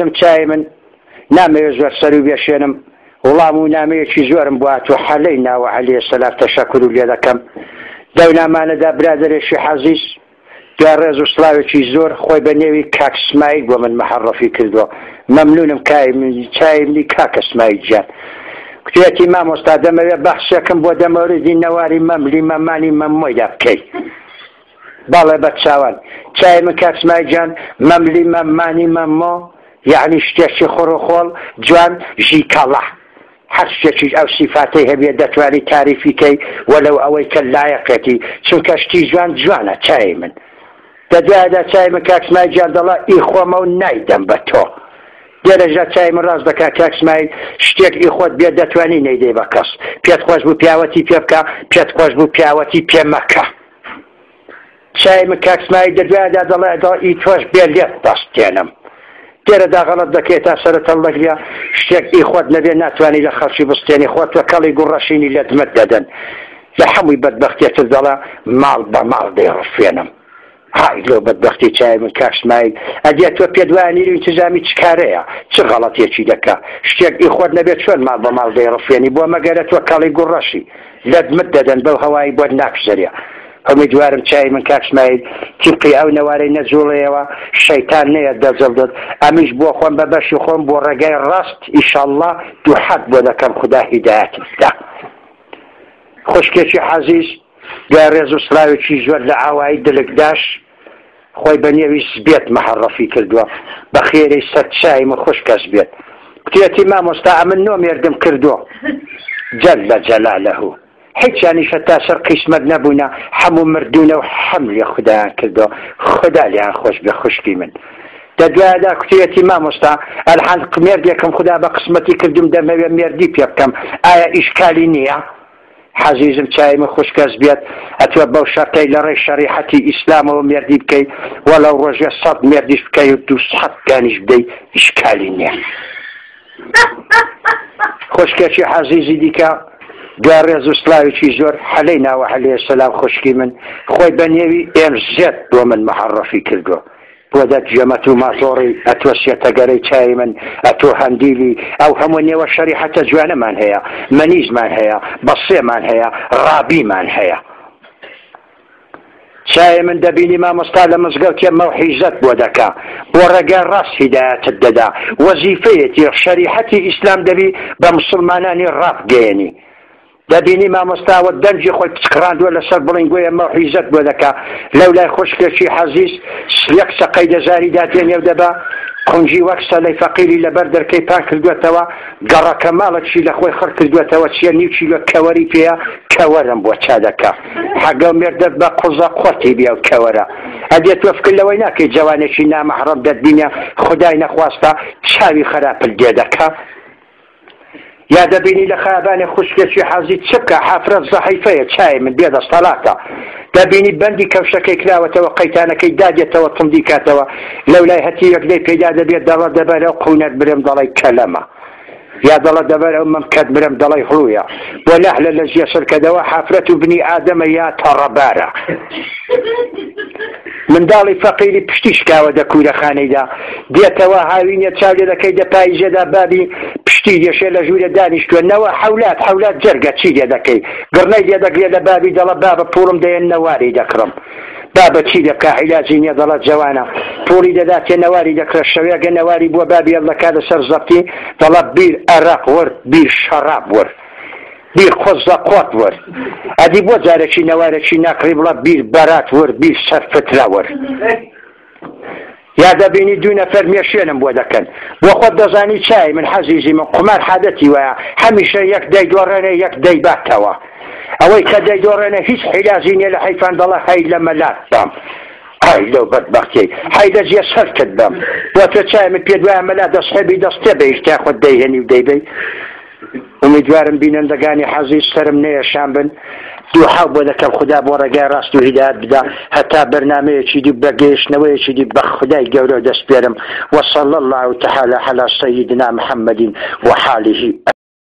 حەزیزم چای من نامەوێ زۆر سەرو بێشێنم وڵام و نامەیەکی زۆرم بۆ هاتووە حەلەی ناوە عەلیە سەلام تەشەکور و لێ دەکەم لەو نامانەدا برادەرێکی حەزیز دوای ڕێز و سڵاوێکی زۆر خۆی بە نێوی کاک سمایل بۆ من مەحەڕەفی کردووە مەمنونم کای چای منی کاکە سمایل گیان کوتویەتی مامۆستا دەمەوێ بەحسێکم بۆ دەمەوردی نەواری مەملی مەمانی مەمۆیدا بکەی بەڵێ بە چاوان چای من کاک سمایل گیان مەملی مەمانی مەمۆ یەعنی شتێکی خڕ و خۆڵ جوان ژیکەڵە هەر شتێکیش ئەو سیفاتەی هەبێ دەتوانی تاریفی کەی وەلەو ئەوەی کە لایەقێتی چونکە شتی جوان جوانە چای من دە دوایدا چای من کاک سمایل گیان دەڵا ئی خۆمە و نایدەم بە تۆ لێرەشدا چای من ڕاست دەکا کاک سمایل شتێک ئی خۆت بێ دەتوانی نەیدەی بە کەس پێت خۆش بوو پیاوەتی پێ بکە پێت خۆش بوو پیاوەتی پێ مەکە چای من کاک سمایل دە دوایدا دەڵێ دەڵێ ئی تۆش بێ لێت دەستێنم لێرەدا غەڵەت دەکەی تا سەرت هەڵدەگرێ شتێک ئی خۆت نەبێ ناتوانی لە خەڵکی بستێنی خۆت وە کەڵی گوڕەشینی لە دمت دەدەن لە حەمووی بەدبەختێتر دەڵێ ماڵ بە ماڵ دەیڕفێنم های لەو بەدبەختی چای من کاک سمایل ئەدیە تۆ پێت وایە نیرو ئینتزامی چ کارەیە چ غەڵەتێکی دەکا شتێک ئی خۆت نەبێ چۆن ماڵ بە ماڵ دەیڕفێنی بۆ مەگەرە تۆ کەڵی گوڕەشی لەدمت دەدەن بەو هەوای بۆت ناگوزەرێ ئومیدوارم چای من کاک سمایل تیبقی ئەو نەوارەی نەجوڵێیەوە شەیتان نەیەت دەجڵدت ئەمیش بۆ خۆم بە بەشی خۆم بۆ ڕێگای ڕاست ئیشەڵڵا دوحات بۆ دەکەم خودا هیدایەتت بدا خوشکێکی عەزیز دوای ڕێز و سڵاوێکی زۆر لە ئاوایی دلکداش خۆی بە نێوی زبێت مەحەڕەفی کردووە بە خێرەی سەر چای من خوشکە زبێت کوتیەتی مامۆستا ئەمن نۆ مێردم کردووە جل جلالە هیچیانیش هەتا سەر قیسمەت نەبوونە هەموو مردوونە و حەملی خودایان کردووە خودا لێیان خۆش بێ خوشکی من دە دوایدا کوتیەتی مامۆستا ئەلحان مێردێکم خودا بە قسمەتی کردوم دەمەوێ مێردی پێ بکەم ئایا ئیشکالی نییە؟ حەزیزم چای من خوشکەس بێت ئەتوە بەو شەرتەی لە ڕێی شەریحەتی ئیسلامەوە مێردی بکەی وەلەو ڕۆژێ سەد مێردیش بکەی و دووسەد گانیش بدەی ئیشکالی نییە. خوشکێکی حەزیزی دیکە دوای ڕێز و سڵاوێکی زۆر حەلەی ناوە عەلەیە سەلام خوشکی من خۆی بە نێوی ئێم زێد بۆ من مەعەڕەفی کردووە بۆ دەت جێمەت و ماتۆڕی ئەتۆ سێتەگەرەی چای من ئەتۆ هەندیلی ئەو هەموو نێوە شەریحەتە جوانەمان هەیە مەنیزمان هەیە بەسێمان هەیە ڕابیمان هەیە چای من دەبینی مامۆستا لە مزگەوتێ مەوحیزەت بۆ دەکا بۆ ڕێگای ڕاست هیدایەتت دەدا وەزیفەیەتی شەریحەتی ئیسلام دەبی بە مسوڵمانانی ڕابگەیەنی دەبینی مامۆستا وە دەنگی خۆی پچکڕاندوە لەسەر بڵینگۆیە مەوحیزەت بۆ دەکا لەولای خوشکێکی حەزیز سلێک چەقەی دەزاری داتێنێ و دەبا قونجی وەک سەلەی فەقیری لەبەر دەرکەی پان کردوەتەوە گەڕەکە ماڵەکشی لە خۆی خڕ کردوەتەوە چیە نیو کیلۆ کەوەری پێیە کەوەرم بۆ چا دەکا حەگەو مێردت بە قوزە قۆتی بێ ئەو کەوەرە ئەدێ تۆ فکر لەوەی ناکەی جەوانێکی نامەحڕەم دەتبینێ خودای نەخواستە چاوی خەراپت لێ دەکا یا دەبینی لە خەیابانێ خوشکێکی حەزی چ بکا حافرەت زەحیفەیە چای من بێ دەستەڵاتە دەبینی بەندی کەوشەکەی کراوەتەوە قەیتانەکەی دادێتەوە تندی کاتەوە لەولای هەتیوێک لێی پەیدا دەبێت دەڵە دەبەرەو قونەت برم دەڵی کەلەمە یا دەڵە دەبەر ئەو مەمکەت برم دەڵی هڵویە بۆ نەهلە لە ژێ سرکەدەوە حافرەت و بنی ئادەمە یا تەڕەبارە منداڵی فەقیری پشتی شکاوە دە کوورەخانەیدا دێتەوە هاوینێ چاو لێ دەکەی دە پاییزێدا بابی پشتی دێشێ لە ژوورێ دانیشتووە نەوە حەولات حەولات جەرگە چی لێ دەکەی گڕنەی لێ دەگرێ لە بابی دەڵە بابە پووڵم دەیەن نەواری دەکڕم بابە چی لێ بکا عیلاجی نییە دەڵە جەوانە پووڵی دەداتێ نەواری دەکڕێ شەوێگە نەواری بووە بابی هەڵدەکا لەسەر زەبتی دەڵە بیر ئەرەق وەر بیر شەڕاب وەر بیر قوزە قۆت وەر ئەدی بۆ جارێکی نەوارێکی ناکڕی بڵە بیر بەرات وەر بیر سەر فترا وەر یا دەبینی دوو نەفەر مێشێنم بۆ دەکەن بۆ خۆت دەزانی چای من حەزیزی من قومار حادەتی وایە هەمیشە یەک دەیدۆڕێنێ یەک دەیباتەوە ئەوەی کە دەیدۆڕێنێ هیچ حیلازی نییە لە حەیفان دەڵێ هەی لە مەلات بام ئای لەو بەدبەختیەی هەی لە جێ سەرکت بم بۆ تۆ چای من پێت وایە مەلا دەستحێبی دەستێ بەیشتیا خۆت دەیهێنی و دەیبەی ئومیدوارم بینەندەگانی حەزیز سەرم نەیەشان بن دووحاو بۆ دەکەم خودا بۆ ڕێگای ڕاست و هیدایەت بدا هەتا بەرنامەیەکی دی بە گەیشتنەوەیەکی دی بە خودای گەورە دەسپێرم وصلی الله تعالی علی سیدنا محمد وحاله.